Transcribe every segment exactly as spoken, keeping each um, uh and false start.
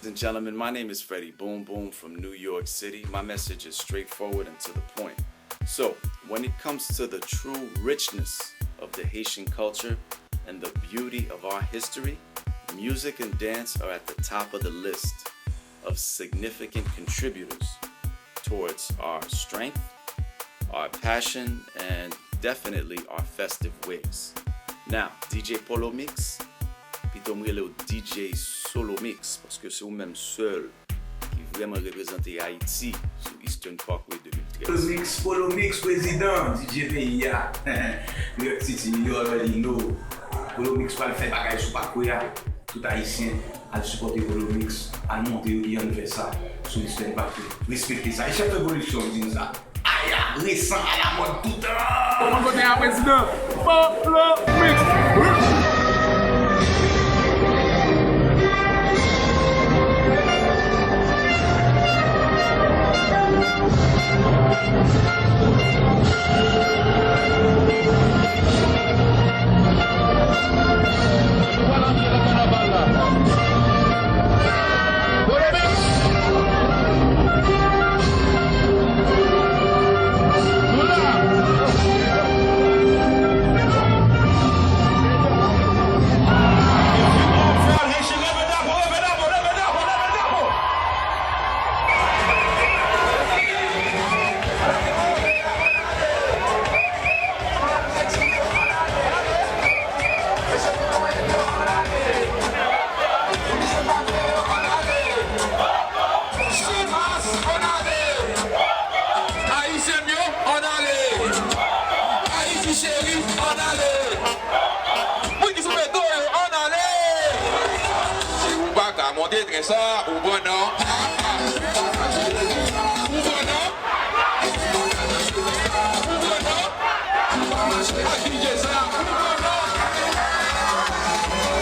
and gentlemen, my name is Freddie Boom Boom from New York City. My message is straightforward and to the point. So, when it comes to the true richness of the Haitian culture and the beauty of our history, music and dance are at the top of the list of significant contributors towards our strength, our passion, and definitely our festive ways. Now, D J Polo Mix, pito m rele w D J Solo Mix, paske se ou menm sèl ki vrèman reprezante Ayiti sou Eastern Parkway de mil trèz. Polo Mix, Polo Mix, prezidan, D J peyi a. New York City, you already know. Polo Mix pral fè bagay sou Parkway a. Tout Ayisyen, al sipòte Polo Mix, al montre yo kijan nou fè sa sou Eastern Parkway. Respekte sa. E Chef Revolution di nou sa. Aya, resan alamòd toutan! Ou konn kote a, prezidan? Polo Mix! Ayisyen m yo, ann ale! Ayiti cheri, ann ale! Moun ki sou peto yo, ann ale! Si ou pa ka monte tren sa, ou pran nan. Ou pran nan. Ou pran nan. Ak D J sa, ou pran nan. Ou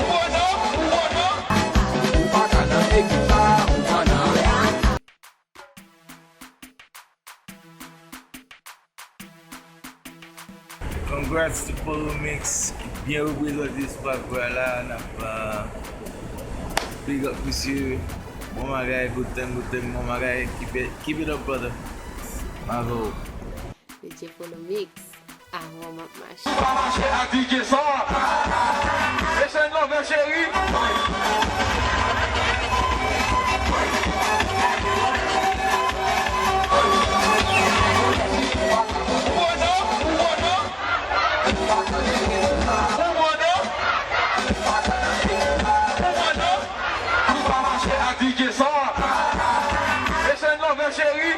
pran nan, ou pran nan. Ou pa ka nan ekip sa, ou pran nan. Congrats to Polo Mix, ki byen reprezante sou Parkway la, n ap, euh, big up misye, bon bagay, good thing, good thing, bon bagay, keep it, keep it up, brother. M avè w. D J Polo Mix, avè w m ap mache. Ou pa mache ak D J sa. Echanj love cheri. Ou bon non, ou bon non. Ou bon non. Ou bon non. Ou pa mache ak D J sa. Echanj love cheri.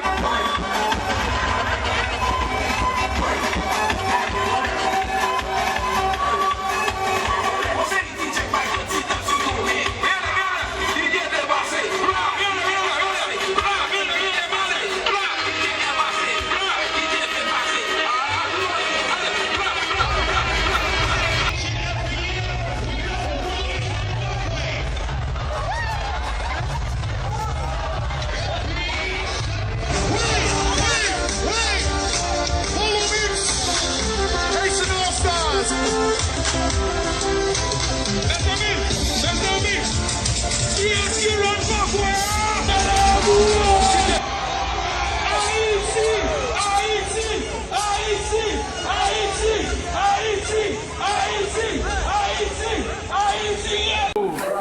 Mezanmi, mezanmi, kiyès ki rann pa kwè a? Ayiti, Ayiti, Ayiti, Ayiti, Ayiti, Ayiti, Ayiti, Ayiti.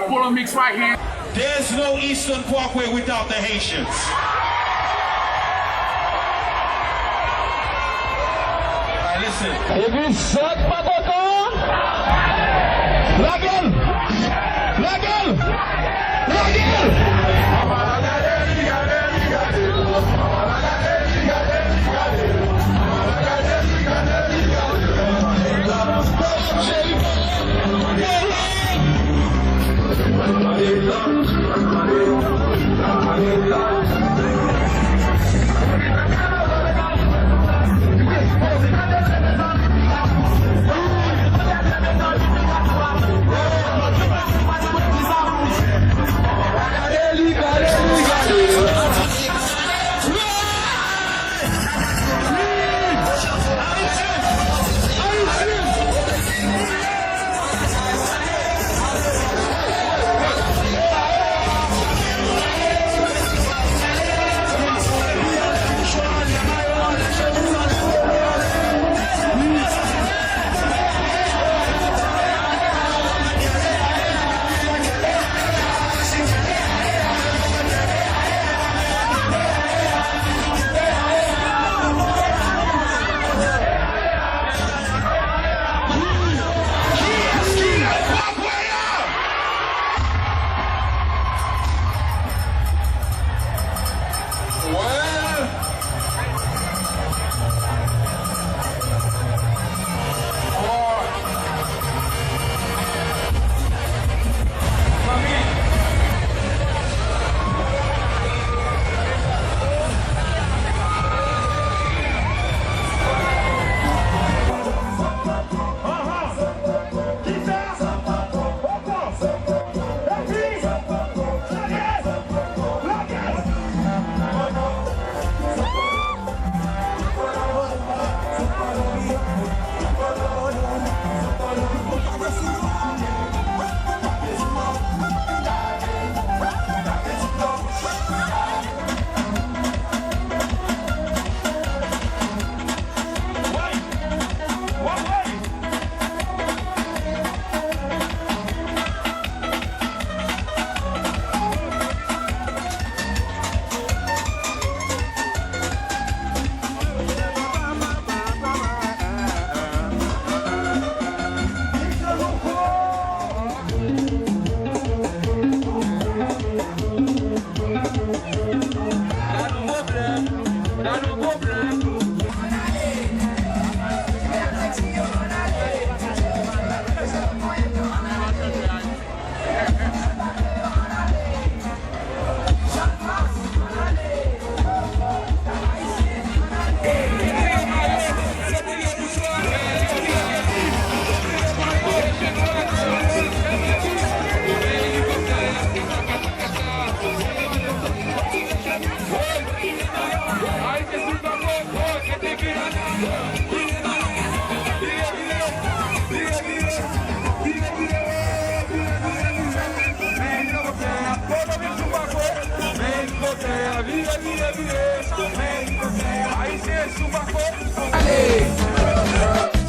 Polo Mix right here. There's no Eastern Parkway without the Haitians. All right, listen. Epi sa k pa kontan, lage l! Lage l! Lage l!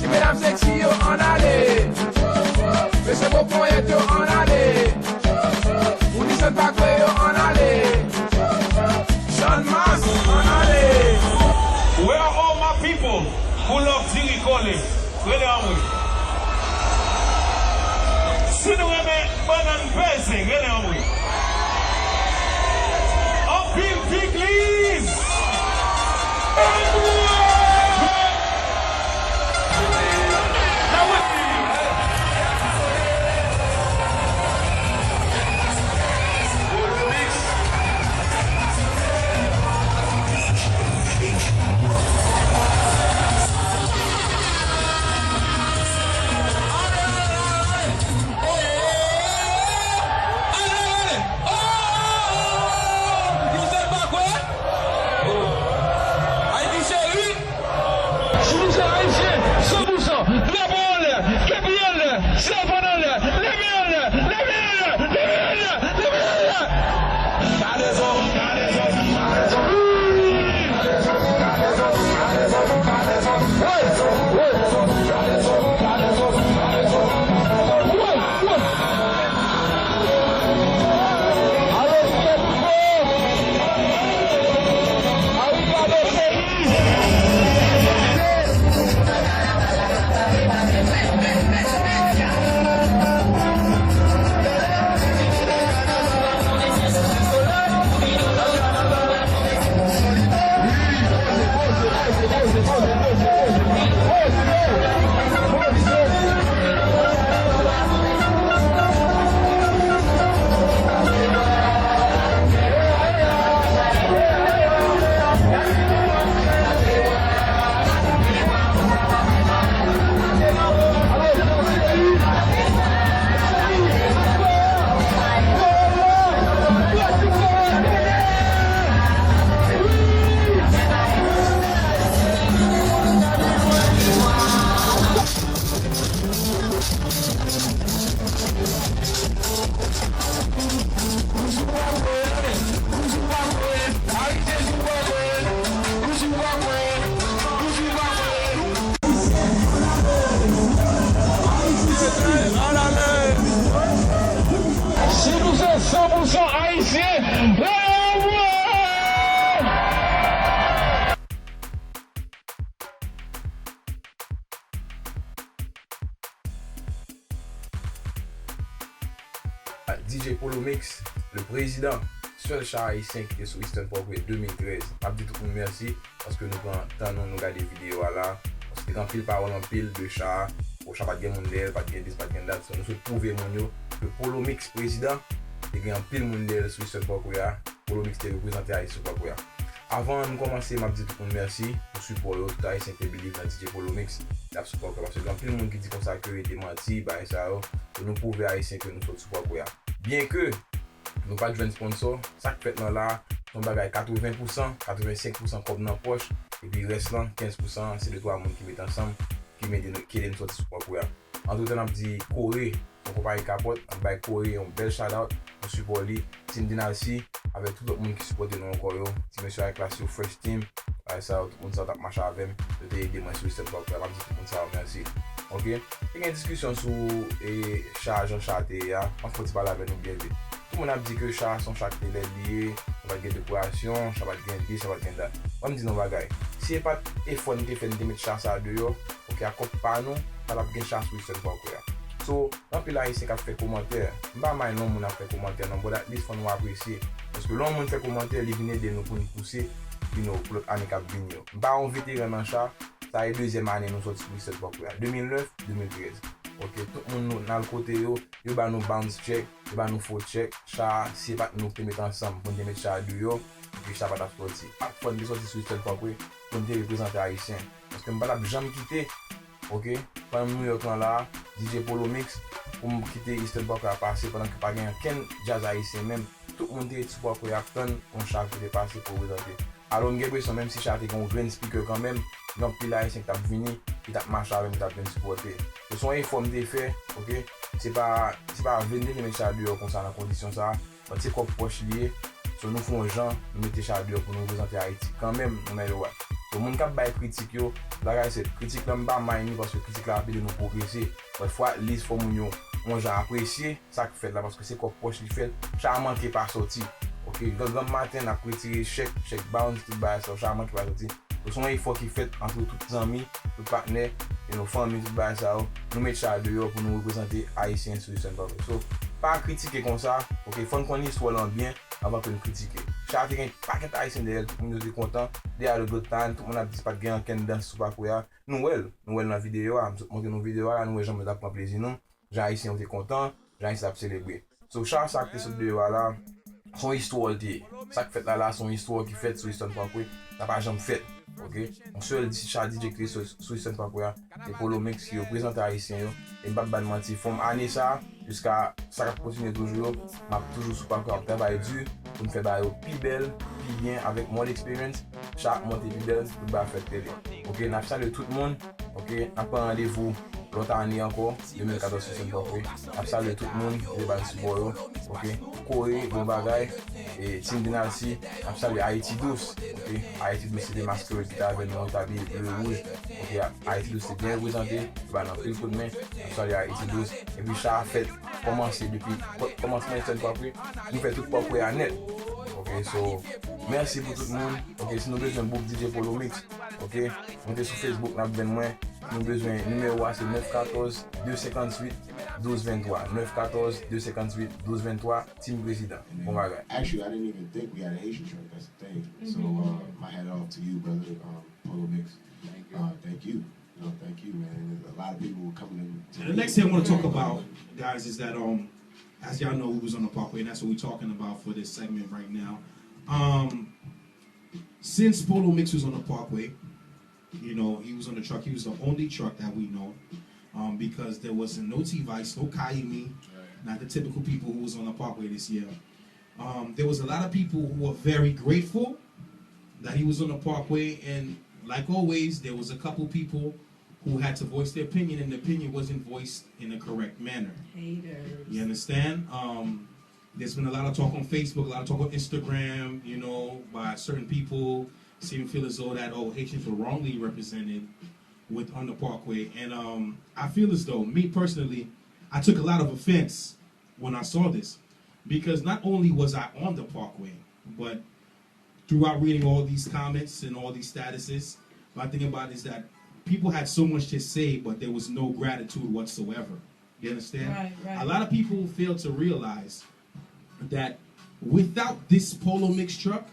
Ti medam seksi yo ann ale. Mesye gwo ponyèt yo ann ale. Moun ki sann pa kwè yo ann ale. Channmas ann ale. Where are all my people who love diri kole? Rele anmwe. Si nou renmen bannann peze, rele anmwe. Anpil pikliz. Ayiti cheri, Chouchou ayisyen, san pou san, drapo anlè, kepi anlè, sèlfann anlè, leve anlè, leve anlè, leve anlè, leve anlè. Si nou se san pou san ayisyen, leve anmwe! D J Polo Mix, le président, sèl cha ayisyen ki te sou Eastern Parkway de mil trèz. M ap di tout moun mèsi paske nou pran tan nou, nou gade videyo a la. Paske te gen anpil pawòl, anpil de cha. Bon, cha pa t gen moun dèyè l, pa t gen dis, pa t gen dat. So, nou sot pwouve moun yo ke Polo Mix, président, te gen anpil moun dèyè l sou Eastern Parkway a. Polo Mix te reprezante Ayiti sou palko a. Avan nou kòmanse, m ap di tout moun mèsi pou sipò yo, tout Ayisyen ki te believe nan D J Polo Mix, l ap sou palko a. Paske gen anpil moun ki di konsa ke e te manti, bagay sa yo. Pou nou pwouve Ayisyen ke nou sot sou palko a. Byenke nou pa t jwenn sponsò, sa k fèt lan la, se yon bagay katreven pou san, katrevensenk pou san kòb nan pòch, epi rès lan, kenz pou san, se de twa moun ki met ansanm, ki mete nou, ki ede nou sòti sou palko a. Antretan, n ap di Kore, yon konpayi kapòt, n ap bay Kore yon bèl shout out pou sipò li, Team Dynasty, avèk tout lòt moun ki sipòte nou ankò yo, ti mesye High Class yo, Fresh Team, bagay sa yo, tout moun sa yo t ap mache avè m, yo te ede mwen sou Eastern Parkway, m ap di tout moun sa yo mèsi. Oke? Te gen diskisyon sou, e, cha, jan cha te ye a, m ap fè yon ti pale avè nou byen vit. Tout moun ap di ke cha se yon cha ki te lèd li ye, cha pa t gen dekorasyon, cha pa t gen dis, cha pa t gen dat. Mwen, m di nou yon bagay. Si se pa t efò n te fè, n te met cha sa deyò, oke, ak kòb pa nou, pa t ap gen cha sou Eastern Parkway a. So, anpil Ayisyen k ap fè komantè. M pa mind lè yon moun ap fè komantè non, but at least fò nou apresye. Paske lè yon moun fè komantè, li vin ede nou pou n pouse, you know, pou lòt ane k ap vini yo. M pa yon veteran nan cha, sa e dezyèm ane nou sòti sou Eastern Parkway a. De mil nèf, de mil trèz. Oke, tout moun nou, n al kote yo, yo ba nou bounce check, yo ba nou faux check. Cha, si se pa t nou ki te met ansanm pou n te met cha deyò, epi cha pa t ap sòti. Ak fò n te sòti sou Eastern Parkway pou n te reprezante Ayisyen. Paske m pa t ap janm kite, oke, pandan m New York lan la, D J Polo Mix, pou m kite Eastern Parkway a pase pandan ke pa gen ankenn djaz ayisyen menm. Tout moun te ret sou palko a ap tann yon cha ki te pase pou reprezante. Alò, m gen enpresyon, menm si cha te gen yon grenn speaker kanmenm, gen anpil Ayisyen ki t ap vini, ki t ap mache avè m, ki t ap vin sipòte. Se yon efò m te fè, oke? Se pa, se pa vle m te vle met cha deyò konsa nan kondisyon sa a, but se kòb pòch li ye. So, nou fè yon jan, nou mete cha deyò pou nou reprezante Ayiti kanmenm, no matter what. So, moun k ap bay kritik yo, like I said, kritik la m pa mind li paske kritik la ap ede nou pwogrese. But fwa at least fò moun yo yon jan apresye sa k fèt la paske se kòb pòch li fè l, sa manke pa sòti. Ok, granm granm maten n ap retire chèk, chèk bounce, tout bagay sa yo, sa manke pa sòti. So, se yon efò ki fèt ant tout zanmi, tout patnè, you know, fanmi, tout bagay sa yo. Nou met sa deyò pou nou reprezante Ayisyen sou Eastern Parkway. So, pa kritike konsa, ok, fò n konn istwa lan byen anvan ke n kritike. Sa te gen pakèt Ayisyen dèyè l, tout moun yo te kontan. They had a good time, tout moun ap di pa t gen ankenn dans sou pakway a. Nou wè l, nou wè l nan videyo a, m sot montre nou videyo a la, nou wè jan moun t ap pran plezi nou, jan Ayisyen yo te kontan, jan Ayisyen t ap selebre. So, sa, sa k te sot deyò a la, se yon istwa l te ye. Sa k fèt la la, se yon istwa ki fèt sou Eastern Parkway, sa pa janm fèt, ok? Yon sèl di-, sa D J ki te sou, sou Eastern Parkway a, se Polo Mix ki reprezante Ayisyen yo. E m p ap ba n manti, from ane sa a, jiska sa k ap kontinye toujou yo, m ap toujou sou pakway, m ap travay di pou n fè bagay yo pi bèl, pi byen, avèk more experience, sa ap monte pi bèl, tout bagay ap fèt klè. Ok, n ap salye tout moun, ok, n ap pran randevou lòt ane ankò, de mil katòz sou Eastern Parkway. N ap salye tout moun ki te ba n sipò yo, ok, Kore, bon bagay, e Team Dinalsi, n ap salye Ayiti Dous, ok, Ayiti Dous se te masquerade ki te avè nou, yo te abiye ble wouj, ok, Ayiti Dous te byen reprezante, yo ba n anpil kout men, n ap salye Ayiti Dous, epi sa a fèt kòmanse depi kò-, kòmansman Eastern Parkway, nou fè tout Parkway a nèt. Ok, so, mèsi pou tout moun. Ok, si nou bezwen book D J Polo Mix, ok, moute sou Facebook, n ap jwenn mwen. Si nou bezwen, nimewo a se nèf katòz, de senkantuit, douz venntwa. Nèf katòz, de senkantuit, douz venntwa, Team Prezidan. Bon bagay. Actually, I didn't even think we had a Haitian truck. That's the thing. So, uh, my hat off to you, brother. Um, Polo Mix. Uh, thank you. No, thank you, man. There's a lot of people coming in to. The next thing I wanna talk about, guys, is that, um, as y'all know, we was on the Parkway, and that's what we're talking about for this segment right now. Um, since Polo Mix was on the Parkway, you know, he was on the truck. He was the only truck that we know, um, because there wasn't no T-Vice, no Kaimi, not the typical people who was on the Parkway this year. Um, there was a lot of people who were very grateful that he was on the Parkway, and like always, there was a couple people who had to voice their opinion, and the opinion wasn't voiced in a correct manner. Haters. You understand? Um, there's been a lot of talk on Facebook, a lot of talk on Instagram, you know, by certain people seeming feel as though that, oh, Haitians were wrongly represented with on the Parkway. And, um, I feel as though, me personally, I took a lot of offense when I saw this, because not only was I on the Parkway, but throughout reading all these comments and all these statuses, my thing about it is that people had so much to say, but there was no gratitude whatsoever. You understand? Right, right. A lot of people fail to realize that without this Polo Mix truck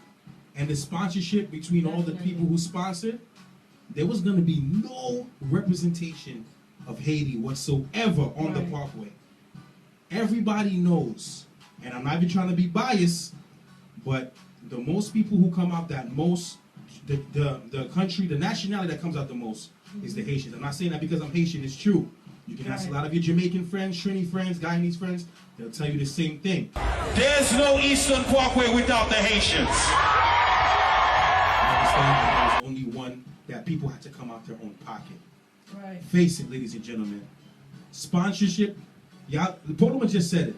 and the sponsorship between all the people who sponsored, there was gonna be no representation of Haiti whatsoever on the Parkway. Everybody knows, and I'm not even trying to be biased, but the most people who come out that most, the, the, the country, the nationality that comes out the most is the Haitians. I'm not saying that because I'm Haitian, it's true. You can ask a lot of your Jamaican friends, Trini friends, Guyanese friends, they'll tell you the same thing. There's no Eastern Parkway without the Haitians. You understand? There's only one that people had to come out their own pocket. Right. Face it, ladies and gentlemen. Sponsorship, y'all, Polo just said it.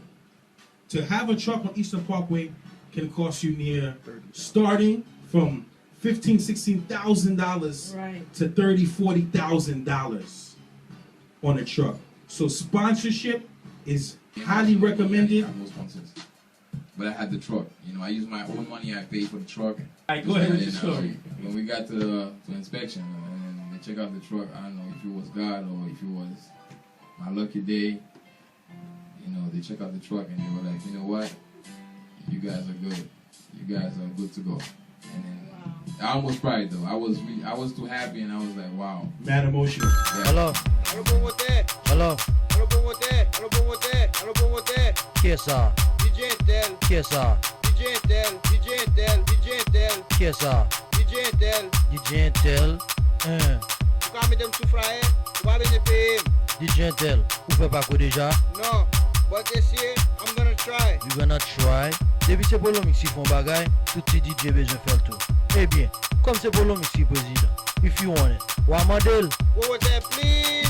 To have a truck on Eastern Parkway can cost you near, starting from fifteen, sixteen thousand dollars to thirty, forty thousand dollars on a truck. So sponsorship is highly recommended. But I had the truck. You know, I used my own money. I paid for the truck. All right, go ahead with your story. When we got to, the, to inspection and they check out the truck, I don't know if it was God or if it was my lucky day. You know, they check out the truck and they were like, "You know what? You guys are good. You guys are good to go." And then I almost cried though. I was re- I was too happy and I was like, "Wow." Mad emotional. Yeah. Hello. Alo bon wote. Hello. Alo bon wote. Alo bon wote. Alo bon wote. Kiyès sa? D J Entel. Kiyès sa? D J Entel. D J Entel. D J Entel. Kiyès sa? D J Entel. D J Entel. Hein. Ou ka mete m sou flyer, ou pa bezwen peye m. D J Entel, ou fè pako deja? Non, but this year, I'm gonna try. You gonna try? Depi se Polo Mix ki fè yon bagay, tout ti D J bezwen fè l tou. Ebyen, kòm se Polo Mix ki prezidan, if you want it, w a mande l. Wo wotè, please.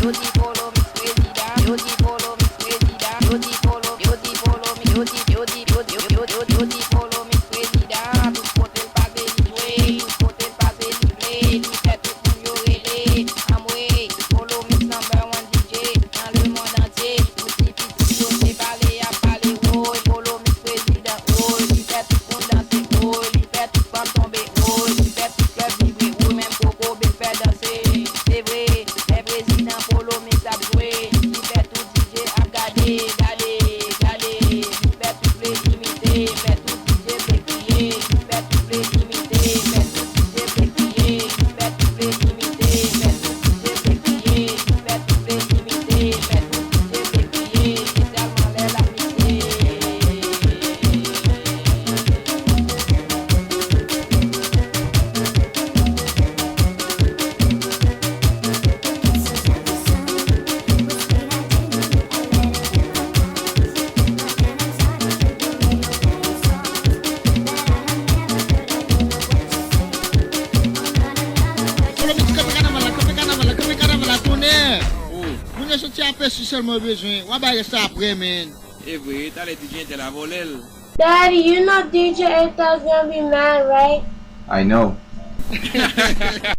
Yo di Polo Mix prezidan, yo di Polo Mix prezidan, yo di Polo, yo di Polo Mix, yo di, yo di, yo di, yo, yo, yo, yo di Polo Mix prezidan, tout kote l pase li jwe, tout kote l pase li vle, li fè tout moun yo rele, anmwey, Polo Mix number one D J nan lemonn antye, tout ti pitit yo se pale y ap pale, woy, Polo Mix prezidan, woy, li fè tout moun danse, woy, li fè tout fanm tonbe, woy, li fè tout klèb vibre, woy, menm kokobe l fè danse, se vre, men prezidan Polo Mix ap jwe, li fè tout D J ap gade, gade, gade, li fè tout vle imite, fè tout D J vle kriye, li fè tout vle imite, fè tout D J vle kriye, li fè tout vle imite, fè tout D J vle kriye, li fè tout vle imite, fè tout D J vle kriye, espesyalman lè l ap mikse. Polo Mix, kanpe kanaval la, kanpe kanaval la, kanpe kanaval la, tonnè! Oh. Moun yo soti apèsi sèlman yo bezwen. W a bay rès la aprè, man. E vre, talè D J entèl a vòlè l. Daddy, you know D J Etas gonna be mad, right? I know.